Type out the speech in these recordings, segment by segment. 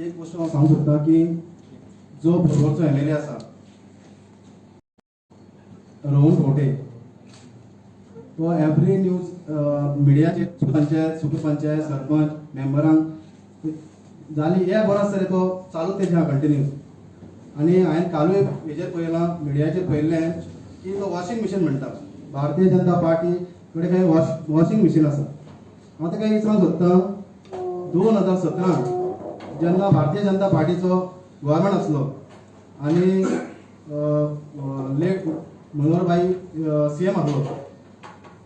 एक गोश्ट हांव सांगूंक सोदता की जो पर्वरचो एम एल ए आसा रोहन खंवटे, तो एवरी न्यूज मिडियाचेर पंचायत, सुकूर पंचायत, सरपंच, मेंबरांक जाली हे बरो आसतलें, तो चालूच तेजें आहा कंटिन्यूस. आनी हांवें कालूय हेजेर पळयलां, मिडियाचेर पळयल्लें की तो वॉशिंग मशीन म्हणटा, भारतीय जनता पार्टी कडेन कांय वॉशिंग मशीन आसा. हांव ताका विचारूंक सोदतां, 2017 जेन्ना भारतीय जनता पार्टीचो गव्हर्मेंट आसलो आनी लेट मनोहरभाई सी एम आसलो,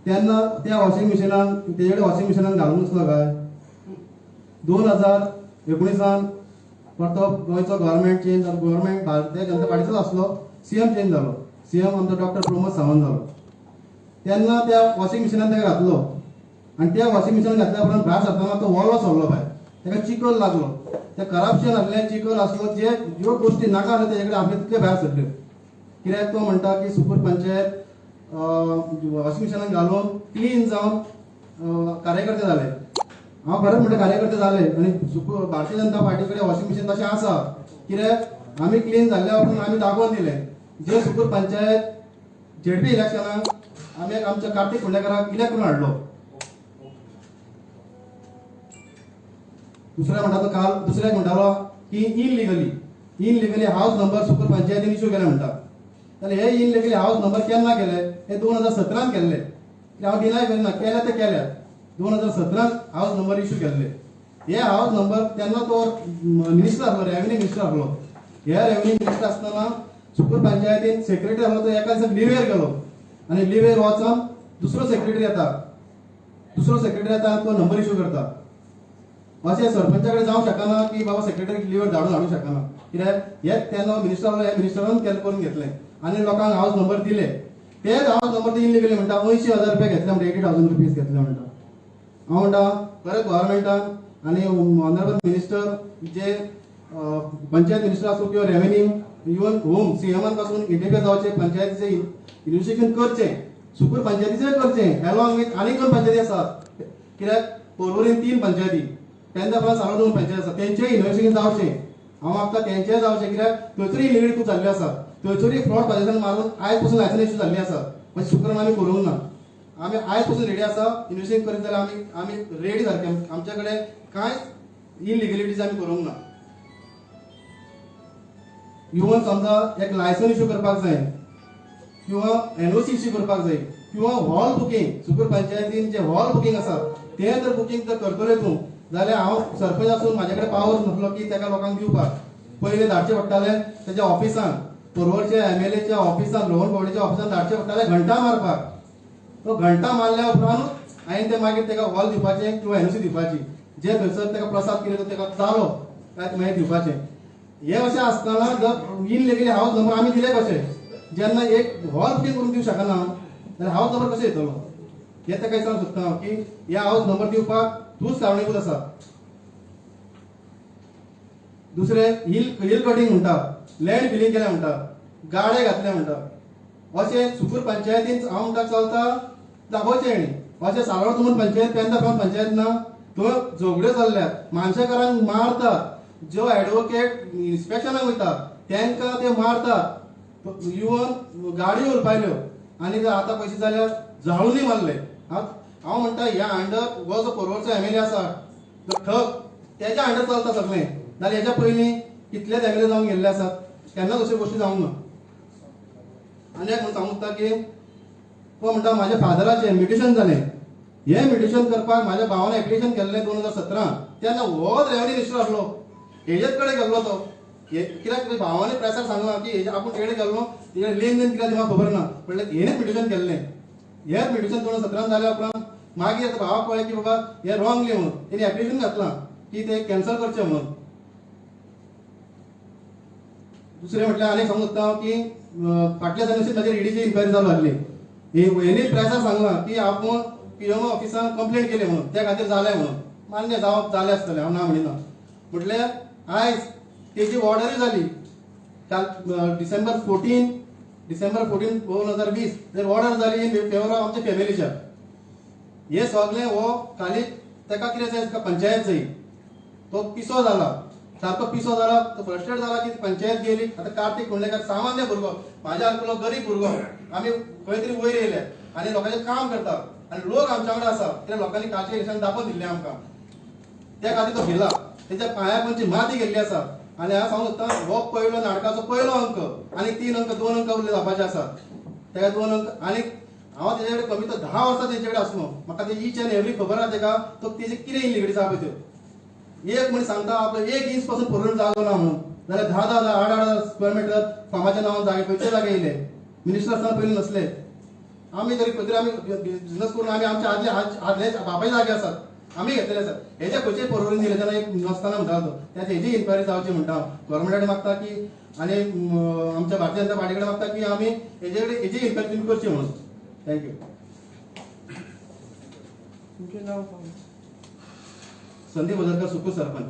तेन्ना त्या वॉशिंग मशिनान तेजे कडेन वॉशिंग मशिनान घालूंक नासलो काय? 2019 परतो गोंयचो गव्हर्मेंट चेंज जालो, गव्हर्मेंट भारतीय जनता पार्टीचोच आसलो, सी एम चेंज जालो, सी एम आमचो डॉक्टर प्रमोद सावंत जालो. तेन्ना त्या वॉशिंग मशिनान ताका घातलो आनी त्या वॉशिंग मशिनान घातल्या उपरांत भायर सरतना तो ओलो सरलो भायर, ताका चिखल लागलो, ते करप्शन आसलें, चिखल आसलो, जे ज्यो गोश्टी नाका आसल्यो तेजे कडेन आपले तितले भायर सरल्यो. कित्याक तो म्हणटा की सुकूर पंचायत वॉशिंग मशिनान घालून क्लीन जावन कार्यकर्ते जाले. हांव खरेंच म्हणटा कार्यकर्ते जाले आनी सुकूर भारतीय जनता पार्टी कडेन वॉशिंग मशीन तशें आसा. कित्याक आमी क्लीन जाल्ल्या उपरांत आमी दाखोवन दिलें जे सुकूर पंचायत झेडपी इलेक्शनाक आमी आमच्या कार्तीक फोंडेकराक इलेक्ट करून हाडलो. दुसरें म्हणटा तो काल दुसऱ्याक म्हणटालो की इनलिगली हावस नंबर सुकूर पंचायतीन इशू केले म्हणटा. जाल्यार हे इनलिगली हावस नंबर केन्ना केले? हे 2017 केल्ले. हांव डिनाय करिना, केले ते केल्या. 2017 हावस नंबर इशू केल्ले. हे हावस नंबर तेन्ना तो मिनिस्टर आसलो, रेवेन्यू मिनिस्टर आसलो. हे रेवेन्यू मिनिस्टर आसतना सुकूर पंचायतीन सेक्रेटरी आसलो, तो एका दिसा लिवेर गेलो आनी लिवेर वचोन दुसरो सेक्रेटरी येता, दुसरो सेक्रेटरी येता तो नंबर इशू करता. अशें सरपंचा कडेन जावंक शकना की बाबा सेक्रेटरी लिवर धाडून हाडूंक शकना. कित्याक हे तेन्ना मिनिस्टर आसलो, हे मिनिस्टरान केल्प करून घेतलें आनी लोकांक हावस नंबर दिले. तेच हावस नंबर ते इनलिगली म्हणटा 80,000 रुपया घेतले म्हणटा, 80,000 रुपीज घेतले म्हणटा. हांव म्हणटा खरें गव्हर्मेंटान आनी ऑनरेबल मिनिस्टर जे पंचायत मिनिस्टर आसूं किंवा रेवेन्यू, इवन होम सी एमान पासून इंटरफियर जावचें, पंचायतीचें इन्वेस्टिगेशन करचें, सुकूर पंचायतीचें करचें, एलॉंग विथ आनीक 2 पंचायती आसात. कित्याक पर्वरीन 3 पंचायती, तेंच्या उपरांत सारव 2 पंचायती आसात, तेंचेय इन्वेस्टिगेशन जावचें. हांव मागता तेंचेय जावचें, कित्याक थंयसरूय इलिगली खूब जाल्ल्यो आसात, थंयसरूय फ्रॉड पॉझिशन मारून आयज पसून लायसन इश्यू जाल्ली आसा. मातशें शुक्र आमी करूंक ना, आमी आयज पसून रेडी आसा. इन्वेस्टिगेशन करीत जाल्यार आमी रेडी सारके, आमच्या कडेन कांयच इलिगलिटीज आमी करूंक ना. इवन समजा एक लायसन इश्यू करपाक जाय किंवा एनओसी इश्यू करपाक जाय किंवा हॉल बुकींग, सुकूर पंचायतीन जे हॉल बुकींग आसा तें जर बुकींग जर करतले तूं जाल्यार हांव सरपंच आसून म्हाजे कडेन पावर नासलो की ताका लोकांक दिवपाक. पयलीं धाडचें पडटालें तेज्या ऑफिसान, पर्वरच्या एम एल एच्या ऑफिसान, रोहन खंवटेच्या ऑफिसान धाडचें पडटालें घंटा मारपाक. तो घंटा मारल्या उपरांतूच हांवें तें मागीर ताका हॉल दिवपाचें किंवा एनओसी दिवपाची, जे थंयसर ताका प्रसाद कितें तो ताका जालो काय मागीर दिवपाचें. हे अशें आसतना जर इनलिगली हावस नंबर आमी दिले कशे, जेन्ना एक हॉल बुकींग करून दिवंक शकना जाल्यार हावस नंबर कशें येतलो? हें ताका विचारूंक सोदता हांव की हे हावस नंबर दिवपाक तूंच कारणीभूत आसा. दुसरें हिल कटिंग म्हणटा, लँड फिलिंग केलें म्हणटा, गाडे घातले म्हणटा. अशें सुकूर पंचायतीन हांव म्हणटा चलता दाखोवचें हेणी. अशें सालवार तुमन पंचायत, पेंदा फार्म पंचायत ना, थंय झगड्यो चल्ल्यात, मानशेकारांक मारतात, जो एडवोकेट इन्स्पेक्शनाक वयता तांकां ते मारतात, इवन गाडयो उलपायल्यो आनी जर आतां पयशे जाल्यार जाळूनय मारले. हांव म्हणटा ह्या अंडर हो जो पर्वरचो एम एल ए आसा तो ठग, तेज्या अंडर चलता सगळें. जाल्यार हेज्या पयलीं कितलेच एम एल ए जावन गेल्ले आसात, केन्नाच अश्यो गोश्टी जावंक ना. आनी एक म्हणून सांगूंक सोदता की तो म्हणटा म्हाज्या फादराचें म्युटेशन जालें, हें म्युटेशन करपाक म्हाज्या भावान एप्लिकेशन केल्लें 2017, तेन्ना होच रेवेन्यू मिनिस्टर आसलो, हेजेच कडेन गेल्लो तो. हे कित्याक भावाने प्रेसार सांगलां की हेजे आपूण तेणे गेल्लो, तेजे लेन then कितें म्हाका खबर ना, म्हणल्यार हेणेच म्युटेशन केल्लें. हें म्युटेशन 2017 जाल्या उपरांत मागीर आतां भावाक कळ्ळें की बाबा हें रॉंगली म्हणून तेणी एप्लिकेशन घातलां की तें कॅन्सल करचें म्हणून. दुसरें म्हटल्यार आनी सांगूंक सोदता हांव की फाटल्या दिसांनी अशीच म्हाजेर ईडीची इन्क्वायरी चालू आसली. हेणी प्रेसार सांगलां की आपूण पी एम ओ ऑफिसान कंप्लेन केली म्हणून, त्या खातीर जालें म्हणून. मान्य जावप जालें आसतलें, हांव ना म्हणिना. म्हटल्यार आयज तेजी ऑर्डरूय जाली काल डिसेंबर 14 2020 जर ऑर्डर जाली इन फेवर ऑफ आमच्या फॅमिलीच्या. हे सगळें हो खाली ताका कितें जाय, ताका पंचायत जाय, तो पिसो जाला. सारको पिसो जाला, तो फ्रस्ट्रेट जाला की पंचायत गेली. आतां कार्तीक कुंडलेकर सामान्य भुरगो, म्हाज्या सारको गरीब भुरगो, आमी खंय तरी वयर येयले आनी लोकांचें काम करता आनी लोक आमच्या वांगडा आसा. कित्याक लोकांनी कालच्या इलेक्शन दाखोवन दिल्लें आमकां, त्या खातीर तो भिला. तेच्या पांया पंची माती गेल्ली आसा. आनी हांव सांगूंक सोदता, हो पयलो नाटकाचो पयलो अंक आनी 3 अंक 2 अंक उरले जावपाचे आसात. तेका 2 अंक. आनी हांव तेजे कडेन कमी तर 10 वर्सां तेजे कडेन आसलो, म्हाका ते ईच एन्ड एवरी खबर आसा तेका. तो तेजे कितें इलिगडी आसा पळय त्यो, एक मनीस सांगता आपलो 1 इंच पासून परून जागो ना म्हणून, जाल्यार 10 10 8 8 स्क्वेअर मिटर फार्माच्या नांवान जागे खंयचे जागे येयले. मिनिस्टर आसतना पयलीं नसले. आमी तरी खंय तरी आमी बिजनस करून आमी आमच्या आदले आदले बापाय जागे आसात, आमी घेतलेले आसात. हेजे खंयचे परवडून दिले तेन्ना एक नासतना म्हणटा तो, त्या हेजी इन्क्वायरी जावची म्हणटा हांव. गव्हर्मेंटा कडेन मागता की आनी आमच्या भारतीय जनता पार्टी कडेन मागता की आमी हेजे कडेन हेजी इन्क्वायरी तुमी करची म्हणून. Thank you. तुमचें नांव सांग. संदीप ओझरकर, सुकूर सरपंच.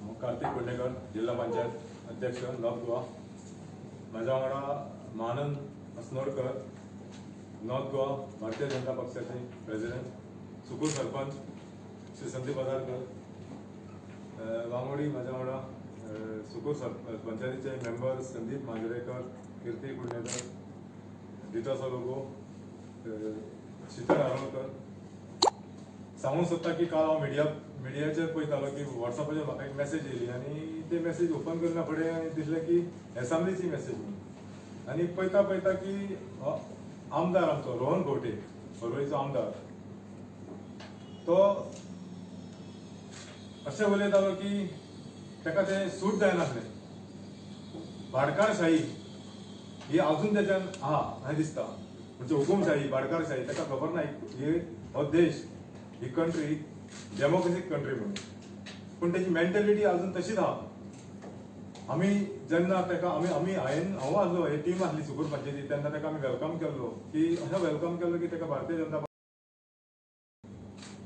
हांव कार्तीक कुंडेकर, जिल्हा पंचायत अध्यक्ष, नॉर्थ गोवा. म्हाज्या वांगडा मानंद अस्नोडकर, नॉर्थ गोवा भारतीय जनता पक्षाचे प्रेसिडेंट, सुकूर सरपंच श्री संदीप पदारकर, वांगोडी म्हाज्या वांगडा सुकूर पंचायतीचे मेंबर संदीप मांजरेकर, कीर्ती कुंडेकर, डिटा लोगो, शीतल आरोलकर. सांगूंक सोदता की काल हांव मिडियाचेर पळयतालो की वॉट्सॅपाचेर म्हाका एक मॅसेज येयली आनी ते मॅसेज ओपन करना फुडें दिसलें की एसेंब्लीची मॅसेज म्हणून. आनी पळयता पळयता की आमदार आमचो रोहन खंवटे, पर्वरीचो आमदार, तो अशें उलयतालो की ताका तें सूट जायनासलें. भाटकारशाही ही अजून तेच्यान आहा अशें दिसता. म्हणजे हुकुमशाही, भाटकारशाही, ताका खबर ना ही हो देश, ही कंट्री डेमोक्रेसीक कंट्री म्हणून, पूण तेजी मेंटेलिटी अजून तशीच आहा. आमी जेन्ना ताका आमी आमी हांवें हांव आसलो, ही टीम आसली सुकूर पंचायती, तेन्ना ताका आमी welcome केल्लो की अशें welcome केल्लो की ताका भारतीय जनता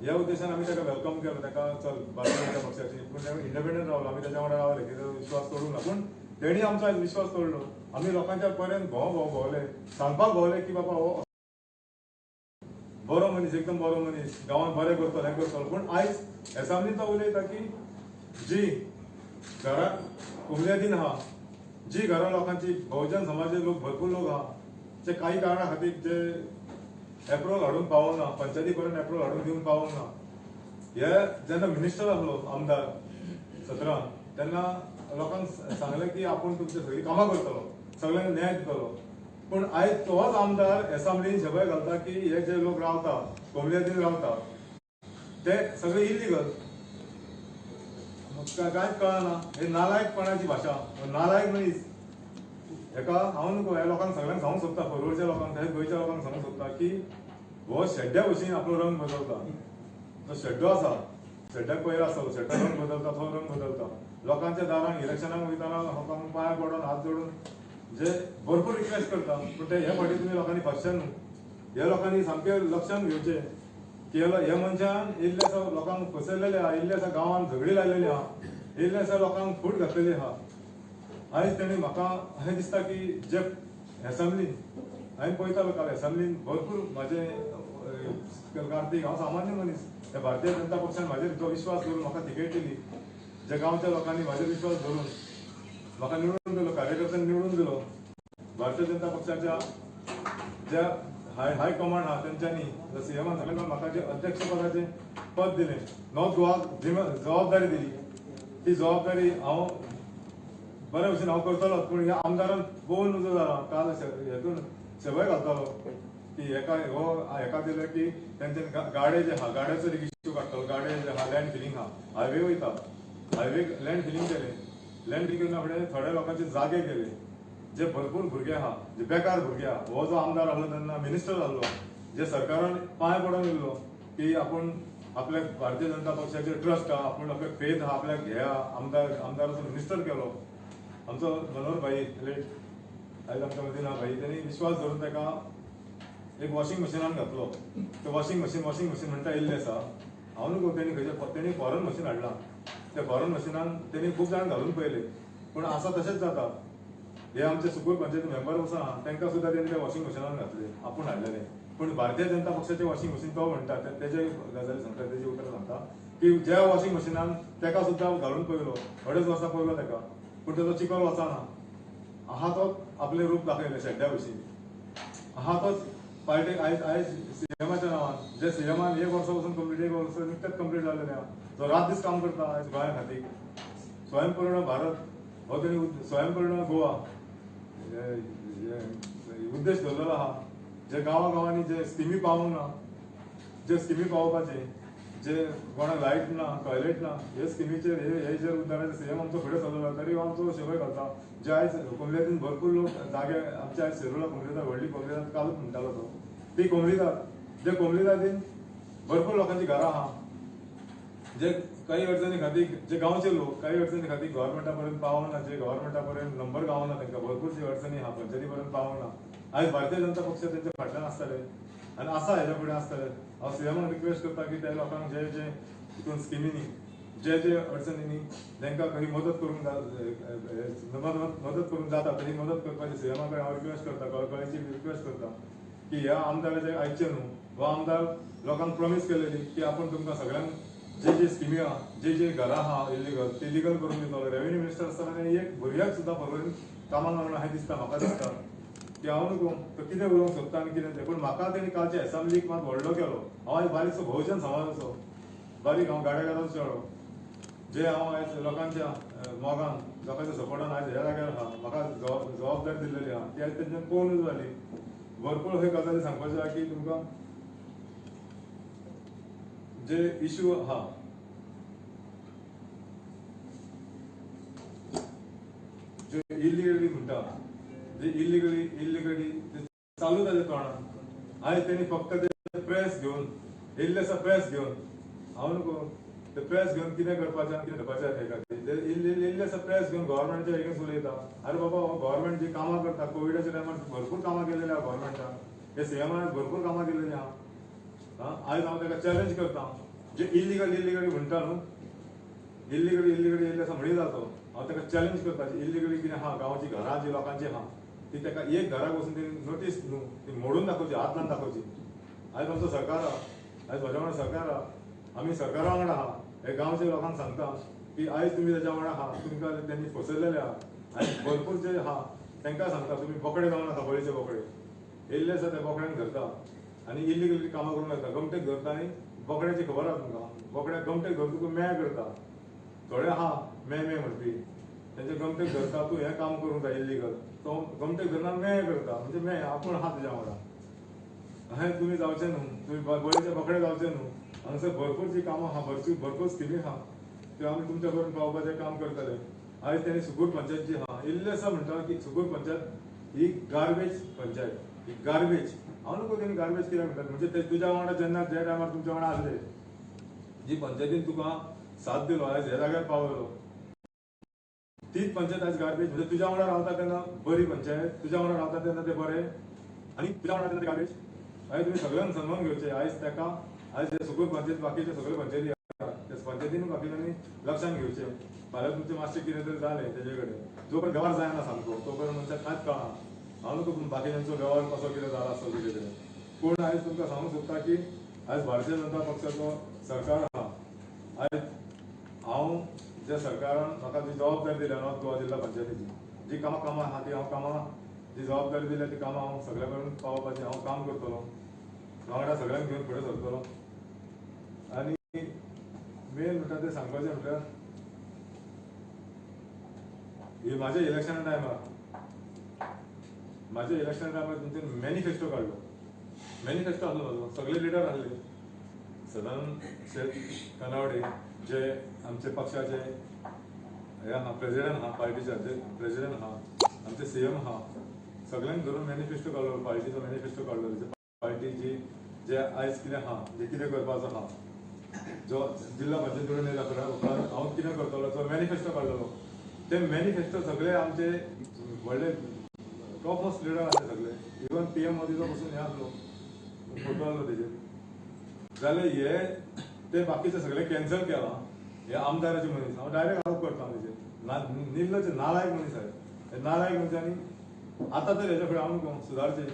ह्या उद्देशान आमी ताका welcome केलो, ताका चल भारतीय जनता पक्षाची. पूण इंडिपेंडंट रावलो, आमी ताच्या वांगडा रावले की विश्वास तोडूंक ना. पूण तेणी आमचो आयज विश्वास तोडलो. आमी लोकांच्या पर्यंत भोंव भोंव भोंवले, सांगपाक भोंवले की बाबा हो बरो मनीस, एकदम बरो मनीस, गांवांत बरें करतलो, हें करतलो. पूण आयज एसेंब्लीन तो उलयता की जी घरां उमल्यादीन आहा, जी घरां लोकांची, बहुजन समाजाचे लोक भरपूर लोक आहा, जे काही कारणा खातीर जे एप्रोवल हाडूंक पावना, पंचायती पर्यंत एप्रोवल हाडून दिवंक पावना. हे जेन्ना मिनिस्टर आसलो आमदार 17, तेन्ना लोकांक सांगलें की आपूण तुमचे सगळीं कामां करतलो, सगळ्यांक न्याय दितलो. पूण आयज तोच आमदार एसेंब्लीन शबय घालता की हे जे लोक रावता, कोमल्यादीन रावता, ते सगळे इलिगल. कांयच कळना. हे नालायकपणाची भाशा, नालायक मनीस. हेका हांव न्हू ह्या लोकांक सगळ्यांक सांगूंक सोदता, पर्वरच्या लोकांक तशेंच गोंयच्या लोकांक सांगूंक सोदता की हो शेड्ड्या भशेन आपलो रंग बदलता. जो शेड्डो आसा, शेड्ड्याक पयर आसता, शेड्डो रंग बदलता, तो रंग बदलता. लोकांच्या दारान इलेक्शनाक वयतना लोकांक पांय पडून हात जोडून जे भरपूर रिक्वेस्ट करता, पूण ते हे फावटी तुमी लोकांनी फसचे न्हू. ह्या लोकांनी सामकें लक्षांत घेवचें की हे मनशान इल्ले आसा लोकांक फसयलेले आहा, इल्ले आसा गांवांत झगडी लायलेली आहा, इल्ले आसा लोकांक फूट घातलेली आहा. आयज तेणी म्हाका अशें दिसता की जे एसेंब्लीन हांवें पळयतालो काल एसेंब्लीन भरपूर म्हाजे कार्तीक, हांव सामान्य मनीस, त्या भारतीय जनता पक्षान म्हाजेर जो विश्वास दवरून म्हाका तिकेट दिली, जे गांवच्या लोकांनी म्हाजेर विश्वास दवरून म्हाका निवडून दिलो, कार्यकर्त्यांनी निवडून दिलो, भारतीय जनता पक्षाच्या ज्या हाय कमांड आहा तेंच्यांनी सीएमान सांगलें म्हाका जे अध्यक्षपदाचें पद दिलें, नॉर्थ गोवाक जबाबदारी दिली, ती जबाबदारी हांव बरे भशेन हांव करतलो. पूण ह्या आमदारान पळोवन नजो जाला. काल हेतून शबय घालतालो की हेका हो हेका दिलें की तेंच्यानी गाडे जे आहा, गाड्याचो एक इश्यू काडटलो, गाडे जे आहा लँड फिलींग आहा, हायवे वयता, हायवे लँड फिलींग केलें, लँड फिलींग करना फुडें थोड्या लोकांचे जागे गेले, जे भरपूर भुरगे आहा, जे बेकार भुरगे आहा. हो जो आमदार आसलो तेन्ना मिनिस्टर आसलो, जे सरकारान पांय पडोन येयल्लो की आपूण आपल्याक भारतीय जनता पक्षाचेर ट्रस्ट आहा, आपूण आपल्याक फेथ आहा, आपल्याक घेया, आमदाराचो मिनिस्टर केलो. आमचो मनोहर भाई लेट आयज आमच्या मदीं ना भाई, तेणी विश्वास धरून ताका एक वॉशिंग मशिनान घातलो. ते वॉशिंग मशीन म्हणटा येयल्लें आसा, हांव न्हू तेणी खंयचे तेणी फॉरन मशीन हाडलां, त्या फॉरन मशिनान तेणी खूब जाण घालून पळयले, पूण आसा तशेंच जाता. हे आमचे सुकूर पंचायती मेंबर वचून आहा तांकां सुद्दां तेणी ते वॉशिंग मशिनान घातले आपूण हाडलेले. पूण भारतीय जनता पक्षाचे वॉशिंग मशीन तो म्हणटा तेजे गजाली सांगता, तेजी उतरां सांगता की ज्या वॉशिंग मशिनान तेका सुद्दां घालून पळयलो, 2.5 वर्सां पळयलो तेका, पूण तेजो चिखल वचना. आहा तो आपलें रूप दाखयलें शेड्ड्या भशेन. आहा तोच पार्टी आयज आयज सीएमाच्या नांवान, जे सीएमान 1 वर्सा पसून कंप्लीट, 1 वर्स निकतेच कंप्लीट जाल्लें आहा, जो रात दीस काम करता आयज गोंया खातीर. स्वयंपूर्ण भारत हो तेणी स्वयंपूर्ण गोवा उद्देश दवरलेलो आहा. जे गांवा गांवांनी जे स्किमी पावोंक ना, जे स्किमी पावोवपाचे, जे कोणाक लायट ना, टॉयलेट ना, हे स्किमीचेर हे जे उद्दाराचे सीएम आमचो फुडें सरलेलो आहा, तरी आमचो शेवय घालता. जे आयज कोमलेतीन भरपूर लोक जागे आमचे आयज सेरुला कोमलेदार, व्हडली कोमलेदार कालूच म्हणटालो तो, ती कोमलीदार, जे कोमलीदादीन भरपूर लोकांची घरां आहा, जे काही अडचणी खातीर जे गांवचे लोक काही अडचणी खातीर गव्हर्मेंटा पर्यंत पावना, जे गव्हर्मेंटा पर्यंत नंबर गावना, तांकां भरपूरशी अडचणी आहा, पंचायती पर्यंत पावना. आयज भारतीय जनता पक्ष तेंच्या फाटल्यान आसतले आनी आसा, हेच्या फुडें आसतले. हांव सीएमाक रिक्वेस्ट करता की त्या लोकांक जे जे हितून स्किमींनी जे जे अडचणींनी तांकां खंय मदत करूंक मदत करूंक जाता तरी मदत करपाची सीएमा कडेन हांव रिक्वेस्ट करता, कळकळीची रिक्वेस्ट करता की ह्या आमदाराचे आयचे न्हू, हो आमदार लोकांक प्रॉमीस केलेली की आपूण तुमकां सगळ्यांक जे जे स्किमी आहा, जे जे घरां आहा इलिगल ती लिगल करून दितलो. रेवेन्यू मिनिस्टर आसतना तेणें एक भुरग्याक सुद्दां फॉलोवन कामाक लावना अशें दिसता म्हाका, दिसता की हांव न्हू तो कितें उलोवंक सोदता आनी कितें तें. पूण म्हाका तेणी कालचे एसेंब्लीक मात व्हडलो केलो. हांव आयज बारीकसो बहुजन समाजाचो बारीक हांव गाडेकाराचो चेडो, जे हांव आयज लोकांच्या मोगान, लोकांच्या सपोर्टान आयज ह्या जाग्यार आहा, म्हाका जबाबदारी दिल्लेली आहा ती आयज तेंच्यान पळोवनूच जाली. भरपूर अशे गजाली सांगपाच्यो आहा की तुमकां जे इश्यू आहा जे इलिगली म्हणटा, जे इलिगली इलिगली चालू जाले तोंडान. आयज तेणी फक्त ते प्रेस घेवन इल्लेसो प्रेस घेवन हांव न्हू ते प्रेस घेवन कितें करपाचें कितें करपाचें हे खातीर ते इल्लेसो प्रेस घेवन गव्हर्मेंटाच्या एगेन्स्ट उलयता. आरे बाबा, हो गव्हर्मेंट जी कामां करता, कोविडाच्या टायमार भरपूर कामां केलेली आहा गव्हर्मेंटान, हे सीएमान भरपूर कामां केलेली आहा. आयज हांव ताका चॅलेंज करता, जे इल्लिगल इल्लिगली म्हणटा न्हू, इल्लिगली इल्लिगली इल्ले असो म्हणीत जातो, हांव ताका चॅलेंज करता. इल्लिगली कितें आहा, गांवची घरां जी लोकांची आहा ती ताका एक घराक वचून ती नोटीस न्हू ती मोडून दाखोवची, हात लावन दाखोवची. आयज आमचो सरकार आहा, आयज म्हज्या वांगडा सरकार आहा, आमी सरकारा वांगडा आहा. हे गांवच्या लोकांक सांगता की आयज तुमी तेज्या वांगडा आहा, तुमकां तेंणी फसयलेले आहा. आनी भरपूर जे आहा तांकां सांगता तुमी बोकडे जावं नाका, बळीचे बोकडे येयल्ले आसा त्या बोकड्यांक धरता आनी इल्लिगली कामां करूंक येता, गमटेक धरता आनी बोकड्याची खबर आहा तुमकां, बोकड्याक गमटेक धरून तुका मेळ करता. थोडे आहा मे मे म्हणपी, तेंचे गमटेक धरता, तूं हें काम करूंक जाय इल्लिगल, तो गमटेक धरना मेळ करता, म्हणजे मे आपूण आहा तुज्या वांगडा. अशें तुमी जावचें न्हू, तुमी बळीचे बोकडे जावचे न्हू. हांगासर भरपूर जी कामां आहा, भरपूर स्किमी आहा त्यो आमी तुमच्या करून पावोवपाचें काम करतले. आयज तेणी सुकूर पंचायत जी आहा, इल्लें आसा म्हणटा की सुकूर पंचायत ही गार्बेज पंचायत, ही गार्बेज. हांव न्हू तेणी गार्बेज कित्याक म्हणटात, म्हणजे ते तुज्या वांगडा जेन्ना ज्या टायमार तुमच्या वांगडा आसले, जी पंचायतीन तुका साथ दिलो, आयज ह्या जाग्यार पावयलो, तीच पंचायत आयज गार्बेज. म्हणजे तुज्या वांगडा रावता तेन्ना बरी पंचायत, तुज्या वांगडा रावता तेन्ना ते बरे, आनी तुज्या वांगडा तेन्ना ते गार्बेज. आयज तुमी सगळ्यांक समजून घेवचें. आयज ताका आयज हे सुकूर पंचायत बाकीचे सगळे पंचायती आहा त्या पंचायतीन बाकीच्यांनी लक्षांत घेवचें. फाल्यां तुमचें मातशें कितें तरी जालें तेजे कडेन, जो पर्यंत वेव्हार जायना सामको तो पर्यंत मनशाक कांयच कळना. हांव न्हू बाकीच्यांचो वेव्हार कसो कितें जाला आसतलो तेजे कडेन, पूण आयज तुमकां सांगूंक सोदता की आयज भारतीय जनता पक्षाचो सरकार आहा. आयज हांव ज्या सरकारान म्हाका जी जबाबदारी दिल्या नॉर्थ गोवा जिल्हा पंचायतीची, जी कामां कामां आहा ती हांव कामां जी जबाबदारी दिल्या ती कामां हांव सगळ्या कडेन पावोवपाची हांव काम करतलो, वांगडा सगळ्यांक घेवन फुडें सरतलो. आनी मेन म्हणटा तें सांगपाचें म्हटल्यार हे म्हाज्या इलेक्शना टायमार, म्हाज्या इलेक्शना टायमार तेंच्यानी मॅनिफेस्टो काडलो. मॅनिफेस्टो आसलो म्हाजो, सगळे लिडर आसले, सदानंद शेट तनावडे जे आमचे पक्षाचे हे आहा, प्रेजिडेंट आहा, पार्टीचे जे प्रेजिडेंट आहा, आमचे सीएम आहा, सगळ्यांक धरून मॅनिफेस्टो काडलो, पार्टीचो मॅनिफेस्टो काडलो. पार्टी जी जे आयज कितें आहा, जे कितें करपाचो आहा, जो जिल्हा पंचायत निवडून येयला उपरांत हांव कितें करतलो जो मॅनिफेस्टो काडलेलो, ते मॅनिफेस्टो सगळे आमचे व्हडले टॉप मोस्ट लिडर आसले सगळे, इवन पीएम मोदीचो पसून हे आसलो फोटो आसलो तेजेर. जाल्यार हे ते बाकीचे सगळे कॅन्सल केला. हे आमदाराचे मनीस, हांव डायरेक्ट आरोप करता तेजेर, निर्लज नालायक मनीस आहे. हे नालायक मनशांनी आतां तर हेच्या फुडें हांव सुदारचें.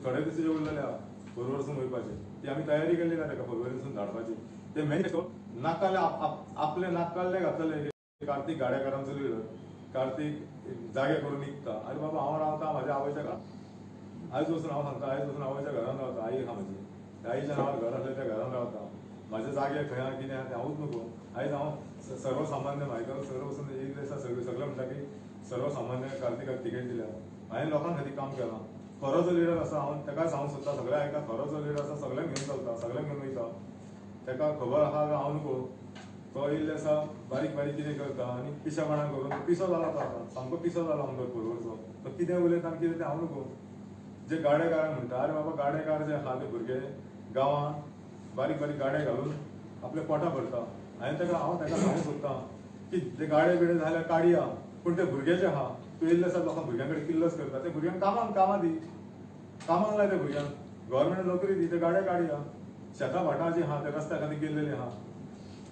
थोडे दीस जे उरलेले आहा पर्वरसून वयपाचे ती आमी तयारी केल्ली ना ताका पर्वरीसून धाडपाची. ते मॅनिफेस्टो नाकाले आपले नाकाले घातलेले कार्तीक गाडेकारांचो लिडर कार्तीक जागे करून निघता. अरे बाबा हांव रावता म्हाज्या आवयच्या घरान, आयज वचून हांव सांगता, आयज वचून आवयच्या घरान रावता. आई आहा म्हजी, आईच्या नांवार घर आसलें त्या घरान रावता. म्हाजे जागे खंय आहा कितें आहा तें हांवूच नको. आयज हांव सर्वसामान्य म्हायकर सर्व वचून एक दिसा सगळे म्हणटा की सर्वसामान्य कार्तिकाक तिकेट दिल्या. हांवें लोकां खातीर काम केलां. खरो जो लिडर आसा हांव ताकाय सांगूंक सोदता, सगळें आयका. खरो जो लिडर आसा सगळ्यांक घेवन चलता, सगळ्यांक घेवन वयता. ताका खबर आहा काय हांव नको. तो इल्ले आसा बारीक बारीक कितें करता आनी पिशेपणां करून पिसो जाला तो आतां, सामको पिसो जाला आमदार पर्वरचो. तो कितें उलयता आनी कितें तें हांव नको. जे गाडेकारांक म्हणटा, अरे बाबा गाडेकार जे आहा ते भुरगे गांवांत बारीक बारीक गाडे घालून आपले पोटा भरता. हांवें ताका हांव ताका सांगूंक सोदता की ते गाडे बिडे जाल्यार काडया, पूण ते भुरगे जे आहा तूं येयल्ले आसा लोकांक भुरग्यां कडेन किल्लस करता, ते भुरग्यांक कामाक कामां दी, कामाक लाय त्या भुरग्यांक, गव्हर्मेंट नोकरी दी, ते गाडे काडया. शेतां भाटां जी आहा ते रस्त्या खातीर गेल्लेली आहा.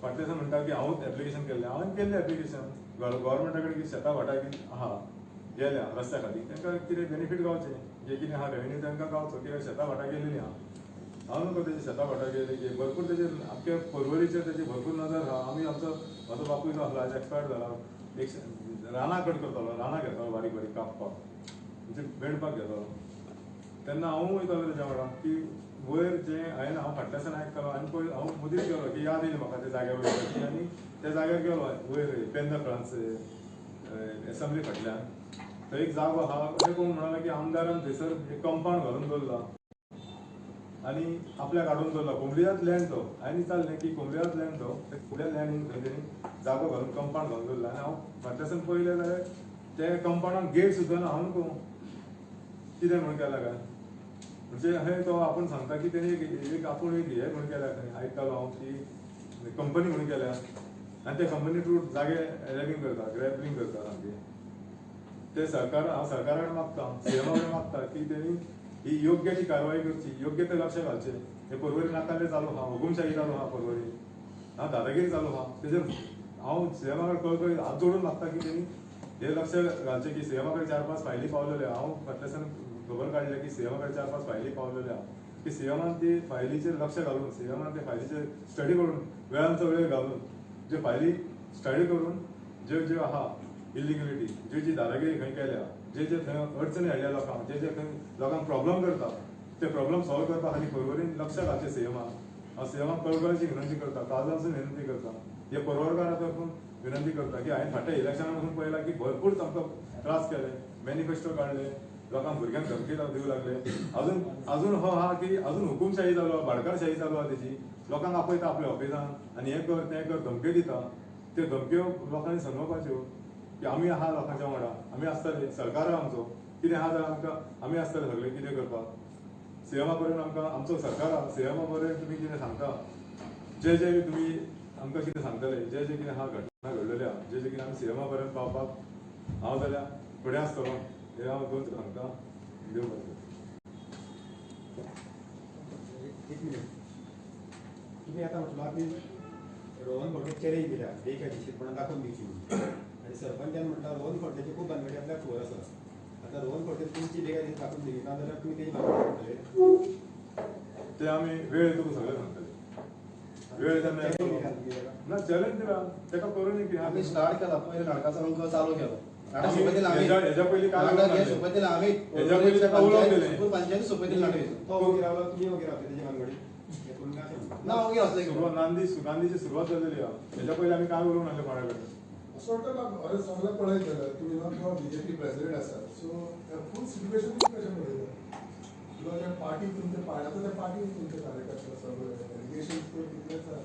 फाटल्या दिसा म्हणटा की हांवूच एप्लिकेशन केल्लें, हांवें केल्लें एप्लिकेशन गव्हर्मेंटा कडेन की शेतां भाटां आहा गेल्या रस्त्या खातीर तांकां कितें बेनिफीट गावचें, जे कितें आहा रेवेन्यू तांकां गावचो, कित्याक शेतां भाटां गेल्लेली आहा. हांव नको तेजी शेतां भाटां गेली की भरपूर तेजे आमच्या पर्वरीचेर तेजी भरपूर नजर आहा. आमी आमचो म्हजो बापूय जो आसलो आयज एक्सपायर जाला, एक रानां कट करतालो, रानां घेतालो बारीक बारीक कापपाक, म्हणजे बेणपाक घेतालो. तेन्ना हांवूय वयतालो तेज्या वांगडा की वयर जे हांवें हांव फाटल्या दिसान आयकतालो आनी पळय हांव मदींच गेलो की याद येयली म्हाका त्या जाग्यार वयपाची आनी त्या जाग्यार गेलो वयर पेंदा फ्रांस एसेंब्ली फाटल्यान थंय एक जागो आहा. अशें कोण म्हणाले की आमदारान थंयसर एक कंपावंड घालून दवरला आनी आपल्याक हाडून दवरला कोंबडियात लँड तो. हांवें विचारलें की कोंबडियात लँड तो, कोंबडियात लँडीन थंय तेणी जागो घालून कंपावंड घालून दवरला. आनी हांव फाटल्या दिसान पळयलें जाल्यार त्या कंपावंडाक गेट सुद्दां ना. हांव नको कितें म्हणून केला काय म्हणजे हे तो आपूण सांगता की तेणी एक आपूण एक हे म्हणून केल्या, खंय आयकतालो हांव की कंपनी म्हणून केल्या आनी त्या कंपनी थ्रू जागे रॅबिंग करता, ग्रॅबलिंग करता सामकी. ते सरकार हांव सरकारा कडेन मागता, सीएमा कडेन मागता की तेणी ही योग्य ती कारवाई करची, योग्य ते लक्ष घालचें. हे पर्वरी नाकाले चालू आहा, हुकुमशाही चालू आहा पर्वरी, हा दादागिरी चालू आहा. तेजेर हांव सीएमा कडेन कळकळी हात जोडून मागता की तेणी हे लक्ष घालचें की सीएमा कडेन 4-5 फायली पावलेल्यो. हांव फाटल्या दिसान खबर काडल्या की सीएमा कडेन 4-5 फायली पावलेल्यो आहा की सीएमान ती फायलीचेर लक्ष घालून, सीएमान ते फायलीचेर स्टडी करून वेळांचो वेळ घालून जे फायली स्टडी करून ज्यो ज्यो आहा इलिगलिटी, ज्यो जी दादागिरी खंय केल्या, जे जे थंय अडचणी हाडल्या लोकांक, जे जे खंय लोकांक प्रॉब्लम करता ते प्रॉब्लम सॉल्व करपा खातीर पर्वरीन लक्ष घालचें सीएमान. हांव सीएमाक कळकळीची विनंती करता, काळजांसून विनंती करता, हे पर्वरकारा तरफून विनंती करता की हांवें फाटल्या इलेक्शना पसून पळयलां की भरपूर तांकां त्रास केले, मॅनिफेस्टो काडले, लोकांक भुरग्यांक धमकी दिवं लागले. अजून अजून हो आहा की अजून हुकुमशाही चालू आहा, भाडकारशाही चालू आहा तेजी. लोकांक आपयता आपल्या ऑफिसान आनी हें कर तें कर धमक्यो दिता. त्यो धमक्यो लोकांनी समजपाच्यो की आमी आहा लोकांच्या वांगडा, आमी आसतले, सरकार आहा आमचो, कितें आहा जाल्यार आमकां आमी आसतले सगळे कितें करपाक. सीएमा पर्यंत आमकां आमचो सरकार आहा, सीएमा पर्यंत तुमी कितें सांगता, जे जे तुमी आमकां कितें सांगतले, जे जे कितें आहा घटना घडलेल्यो आहा, जे जे कितें आमी सीएमा पर्यंत पावपाक हांव जाल्यार फुडें आसतलो, हे हांव दोन सांगता. देव बरें करूं. एक मिनिट, तुम्ही आता म्हटलं की रोहन खंवटे चॅलेंज दिल्या बेकायदेशीरपणान दाखोवन दिवची म्हणून, आनी सरपंचान म्हटलां रोहन खंवटेची खूब भानगडी आपल्याक खबर आसा. आतां रोहन खंवटे तुमची बेकायदेशीर दाखोवन दिली ना जाल्यार तुमी तेजी भानगडी करतले? ते आमी वेळ तुका सगळें सांगतले. वेळ तेन्ना ना चॅलेंज दिला ताका करूं की आमी स्टार्ट केला पयलीं नाटकाचो चालू केलो. हेज्या पयलीं सोपय दिला आमी, हेज्या पयलीं ताका उलोवंक दिलें, पंचायती सोपय दिली नाटक. तो वगैरे रावला, तुमी वगैरे रावता तेजी भानगडी ना ओगी आसले. सुरवात नांदी गांधीची सुरवात जालेली आहा. हेज्या पयलीं आमी काय उलोवंक नासले कोणा कडेन. असो वाटता अरे सगळें पळयत जाल्यार तुमी न्हू बीजेपी प्रेसिडेंट आसा, सो फूल सिट्युएशन कशें पळयता किंवा त्या पार्टी तुमच्या आतां त्या पार्टी तुमचे कार्यकर्ते सगळे एलिगेशन्स कितलेच आहा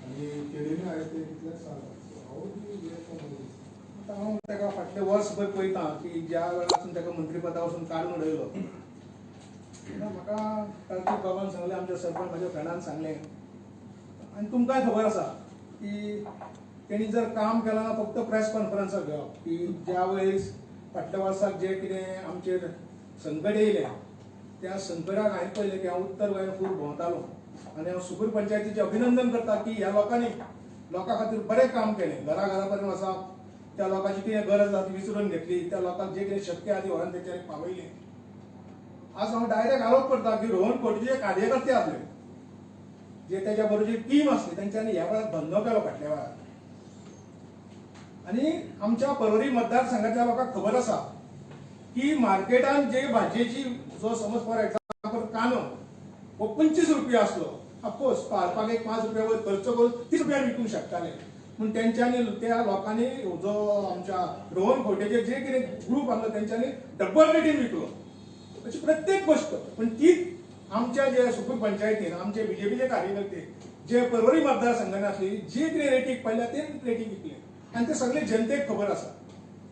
आनी केडीने आयज ते कितलेच सांगला. सो हांव रिएक्ट आतां हांव ताका फाटले वर्सभर पळयता की ज्या वेळासून ताका मंत्रीपदा वचून काडून उडयलो तेन्ना म्हाका कार्तीक बाबान सांगलें, आमच्या सरपंच म्हाज्या फ्रेंडान सांगलें आनी तुमकांय खबर आसा की तेणी जर काम केलां ना फक्त प्रेस कॉन्फरन्साक घेवप की ज्या वेळेस फाटल्या वर्साक जें कितें आमचेर संकट येयलें त्या संकटाक हांवें पळयलें की हांव उत्तर गोंयांत खूब भोंवतालो आनी हांव सुकूर पंचायतीचें अभिनंदन करता की ह्या लोकांनी लोकां खातीर बरें काम केलें, घरा घरा पर्यंत वचप, त्या लोकांची कितें गरज आसा ती विचारून घेतली, त्या लोकांक जे कितें शक्य आसा ती व्हरून तेंच्यांनी पावयली. आज हांव डायरेक्ट आरोप करता की रोहन खंवटे जे कार्यकर्ते आसले, जे तेच्या बरोबर जी टीम आसली, तेंच्यांनी ह्या वेळार धंदो केलो फाटल्या वेळार. आनी आमच्या पर्वरी मतदारसंघातल्या लोकांक खबर आसा की मार्केटान जे भाजयेची जो समज फॉर एक्झाम्पल कांदो हो 25 रुपया आसलो, ऑफकोर्स पारपाक एक 5 रुपया वयर खर्च करून 30 रुपयान विकूंक शकताले. पूण तेंच्यांनी त्या लोकांनी जो आमच्या रोहन खंवटेचे जे कितें ग्रूप आसलो तेंच्यांनी डबल रेटीन विकलो. अशी प्रत्येक गोश्ट. पूण तीच आमच्या जे सुकूर पंचायतीन आमचे बीजेपीचे कार्यकर्ते जे पर्वरी मतदारसंघान आसली जे कितें रेटीक पडल्या ते रेटीक विकले आनी ते सगळे जनतेक खबर आसा.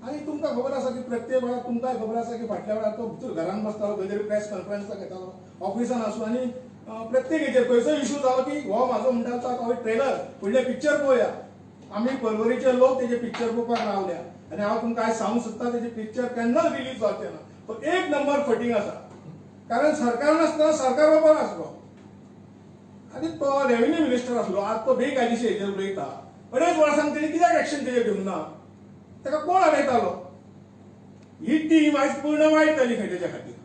आनी तुमकां खबर आसा की प्रत्येक वेळार तुमकांय खबर आसा की फाटल्या वेळार तो भितर घरान बसतालो, खंय तरी प्रेस कॉन्फरन्साक घेतालो, ऑफिसान आसूं. आनी प्रत्येक हेचेर खंयचो इशू जालो की हो म्हाजो म्हणटा तो हांवें ट्रेलर फुडलें पिक्चर पळोवया. आमी पर्वरीचे लोक तेजे पिक्चर पळोवपाक रावल्या आनी हांव तुमकां आयज सांगूंक सोदता तेजे पिक्चर केन्नाच रिलीज जावचें ना. तो एक नंबर फटींग आसा. कारण सरकार नासतना सरकार बरोबर आसलो आनी तो रेव्हेन्यू मिनिस्टर आसलो. आज तो बेकायदेशीर हेजेर उलयता. 2.5 वर्सांक तेणी कित्याक एक्शन तेजेर घेवंक ना? ताका कोण आडयतालो? ही टीम आयज पूर्ण वायट जाली खंय तेच्या खातीर.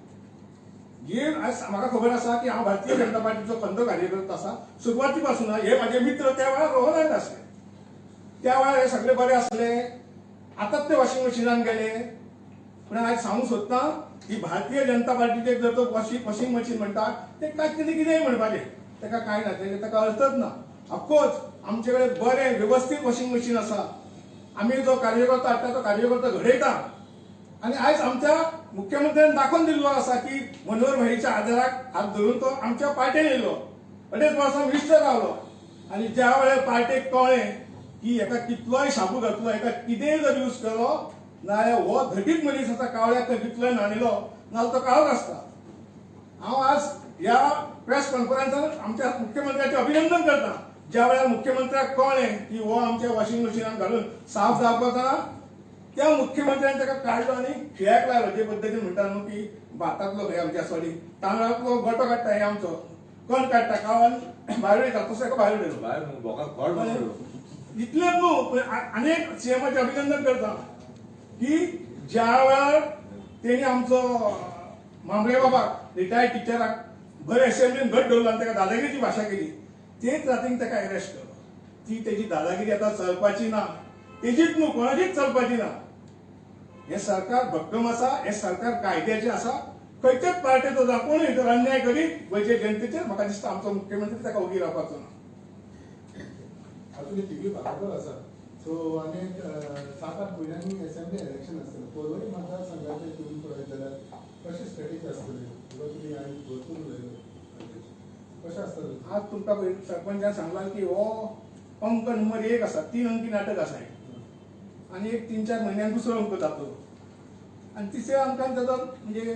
जी आयज म्हाका खबर आसा की हांव भारतीय जनता पार्टीचो खंदो कार्यकर्ता आसा सुरवाती पासून. हे म्हाजे मित्र त्या वेळार रोहनाक आसले, त्या वेळार हे सगळे बरे आसले. आतांच ते वॉशिंग मशिनान गेले. पूण आयज सांगूंक सोदता की भारतीय जनता पार्टीचे जर तो वॉशिंग मशीन म्हणटा ते काय कितें कितेंय म्हणपाचें, ताका कांय ना, ताका अर्थच ना. ऑफकोर्स आमचे कडेन बरें वेवस्थीत वॉशिंग मशीन आसा. आमी जो कार्यकर्ता हाडटा तो कार्यकर्ता घडयता. आनी आयज आमच्या मुख्यमंत्र्यान दाखोवन दिल्लो आसा की मनोहर भाईच्या आदाराक हात धरून तो आमच्या पार्टेन येयलो, 2.5 वर्सां मिनिस्टर रावलो. आनी ज्या वेळार पार्टेक कळ्ळें की हेका कितलोय शाबू घातलो, हेका कितेंय जर यूज केलो नाजाल्यार हो घटीत मनीस आसा, कावळ्याक कितलोय न्हाणयलो नाजाल्यार तो काळोच आसता. हांव आज ह्या प्रेस कॉन्फरन्सान आमच्या मुख्यमंत्र्याचें अभिनंदन करता. ज्या वेळार मुख्यमंत्र्याक कळ्ळें की हो आमच्या वॉशिंग मशिनान घालून साफ जावपाक जाता, त्या मुख्यमंत्र्यान ताका काडलो आनी खिळ्याक लायलो. जे पद्दतीन म्हणटा न्हू की भातांतलो खंय आमच्या सॉरी तांदळांतलो गोटो काडटा, हे आमचो कण काडटा काळान भायर वयता, तसो ताका भायर उडयलो. इतलें न्हू पण आनी एक सीएमाचें अभिनंदन करता की ज्या वेळार तेणी आमचो मामरे बाबाक रिटायर्ड टिचराक बरे असेंब्लीन घट दवरलो आनी ताका दादागिरीची भाशा केली, तेच रातीन ताका अरेस्ट केलो. ती तेजी दादागिरी आतां चलपाची ना, तेजीच न्हू कोणाचीच चलपाची ना. हें सरकार भक्कम आसा, हें सरकार कायद्याचें आसा. खंयच्याच पार्टेचो जावं कोणूय जर अन्याय करीत गोंयचे जनतेचेर, म्हाका दिसता आमचो मुख्यमंत्री ताका ओगी रावपाचो ना. आतां तुमी तिगूय बराबर आसा. सो आनी 7-8 म्हयन्यांनी असेंब्ली इलेक्शन आसतलें. पर्वरी मतदारसंघाचें तुमी पळयत जाल्यार कशी स्ट्रेटेजी आसतली? किंवा तुमी आयज भरपूर उलयले, कशें आसतलें? आज तुमकां सरपंचान सांगलां की हो अंक नंबर 1 आसा, 3 अंकी नाटक आसा हें. आनी एक 3-4 म्हयन्यान दुसरो अंक जातलो आनी तिसऱ्या अंकान ताजो म्हणजे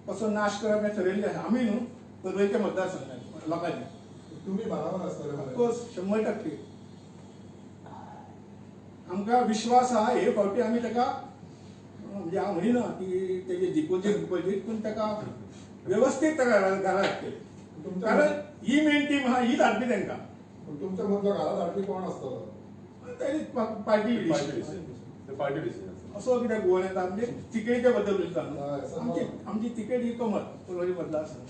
कसो नाश करप हें ठरयल्लें आसा आमी न्हू पर्वरीच्या मतदारसंघान लोकांनी. तुमी बराबर आसतले. ऑफकोर्स 100% आमकां विश्वास आहा. हे फावटी आमी ताका म्हणजे हांव म्हणिना की तेजे जिखोवचें जिखोवचें, पूण ताका वेवस्थीत ताका घरा हाडटले. कारण ही मेन टीम आहा, हीच हाडपी तांकां. तुमच्या मदलो घरात हाडपी कोण आसतलो? तेणी पार्टी पार्टी डिसिजन असो कित्याक गोवन येता म्हणजे तिकेटीच्या बद्दल उलयता. आमची तिकेट ही कमत पर्वरी मतदारसंघ.